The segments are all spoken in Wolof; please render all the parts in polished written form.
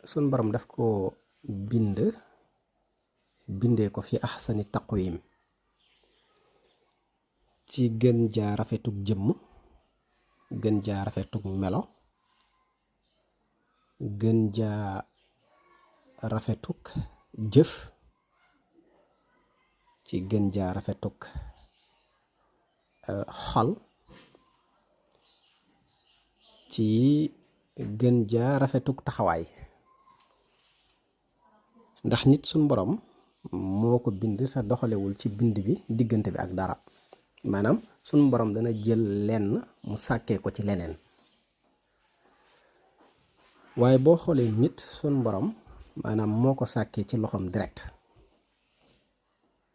sun borom daf ko bindee ko fi ahsani taqwim ci gën jaa rafetug jëmm, gën jaa rafetug melo, gën jaa rafetug jëf, ci gën jaa rafetug xol, ci gën jaa rafetug taxawaay. ndax nit suñ borom moo ko bind te doxalewul ci bind bi diggante bi ak dara. maanaam suñ borom dana jël lenn mu sàkkee ko ci leneen. waaye boo xoolee nit suñ borom maanaam moo ko sàkkee ci loxoom direct.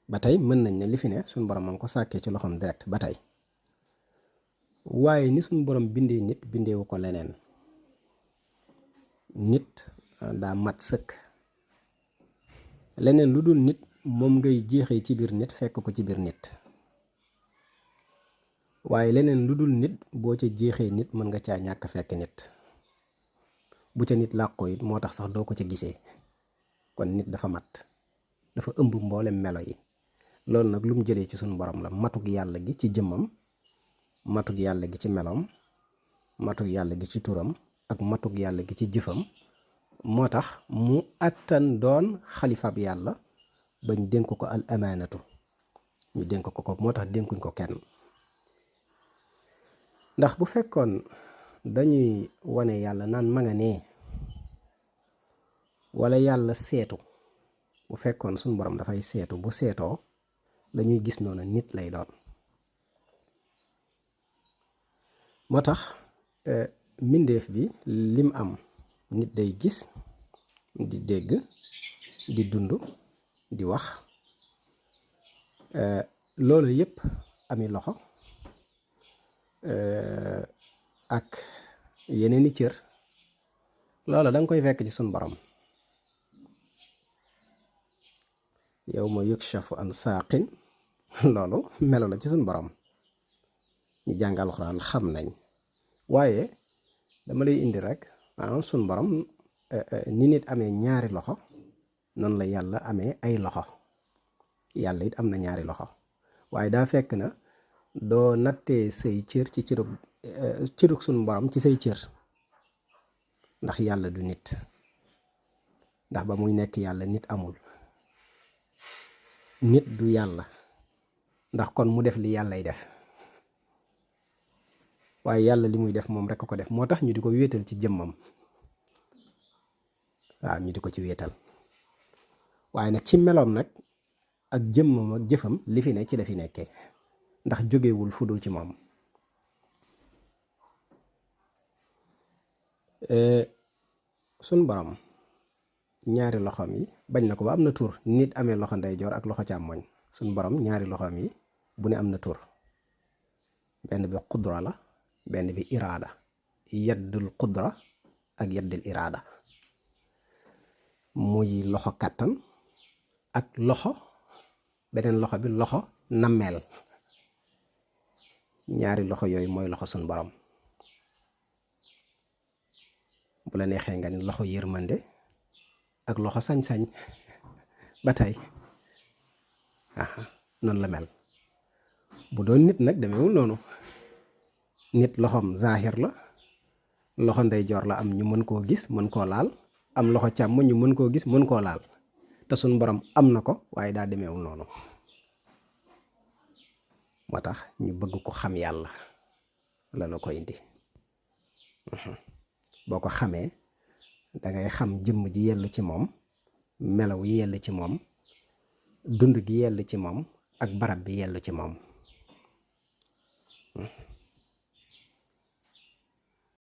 ba tey mën nañ ne li fi ne suñ borom moo ko sàkkee ci loxoom direct ba tey. waaye ni suñ borom bindee nit bindeewu ko leneen. nit daa mat sëkk. leneen lu dul nit moom ngay jeexee ci biir nit fekk ko ci biir nit. waaye leneen lu dul nit boo ca jeexee nit mën nga caa ñàkk fekk nit. bu ca nit làqoo it moo tax sax doo ko ca gisee. kon nit dafa mat, dafa ëmb mboolem melo yi. loolu nag lu mu jëlee ci suñu borom la, matug yàlla gi ci jëmmam, matug yàlla gi ci meloom, matug yàlla gi ci turam ak matug yàlla gi ci jëfam. moo tax mu attan doon xalifaab yàlla bañ dénk ko al amaanatu. ñu dénk ko moo tax dénkuñ ko kenn. ndax bu fekkoon dañuy wane yàlla naan ma nga nee, wala yàlla seetu, bu fekkoon suñu borom dafay seetu, bu seetoo lañuy gis noonu nit lay doon. moo tax mbindeef bi lim am, nit day gis, di dégg, di dund, di wax, loolu yépp ami loxo ak yeneeni cër. loolu danga koy fekk ci sun borom. yawma yukshafu an saaqin, loolu melo la ci sun borom. ñi jàng alxuraan xam nañ. waaye dama lay indi rek maanaam sun borom ni nit amee ñaari loxo noonu la yàlla amee ay loxo. yàlla it am na ñaari loxo. waaye daa fekk na doo nattee say cër ci cërug sun borom ci say cër. ndax yàlla du nit. ndax ba muy nekk yàlla nit amul. nit du yàlla. ndax kon mu def li yàllay def. waaye yàlla li muy def moom rekk ko def. moo tax ñu di ko wéetal ci jëmmam. waaw ñu di ko ci wéetal. waaye nag ci meloom nag ak jëmmam ak jëfam li fi ne ci la fi nekkee. ndax jógewul fu dul ci moom. sun borom ñaari loxoom yi bañ na ko ba am na tur. nit amee loxo ndeyjoor ak loxo càmmoñ. sun borom ñaari loxoom yi bu ne am na tur. benn bi qudra la, benn bi iraada. yaddul qudra ak yaddul iraada. muy loxo kàttan ak loxo beneen loxo bi loxo nammeel. ñaari loxo yooyu mooy loxo sun borom. bu la neexee nga ni loxo yërmande ak loxo sañ-sañ ba tey. noonu la mel. bu doon nit nag demeewul noonu. nit loxoom zaahir la, loxo ndeyjoor la am ñu mën koo gis mën koo laal, am loxo càmm ñu mën koo gis mën koo laal. te suñ borom am na ko waaye daa demeewul noonu. moo tax ñu bëgg ko xam yàlla la la ko indi. boo ko xamee dangay xam jëmm ji yell ci moom, melaw yi yell ci moom, dund gi yell ci moom ak barab bi yell ci moom.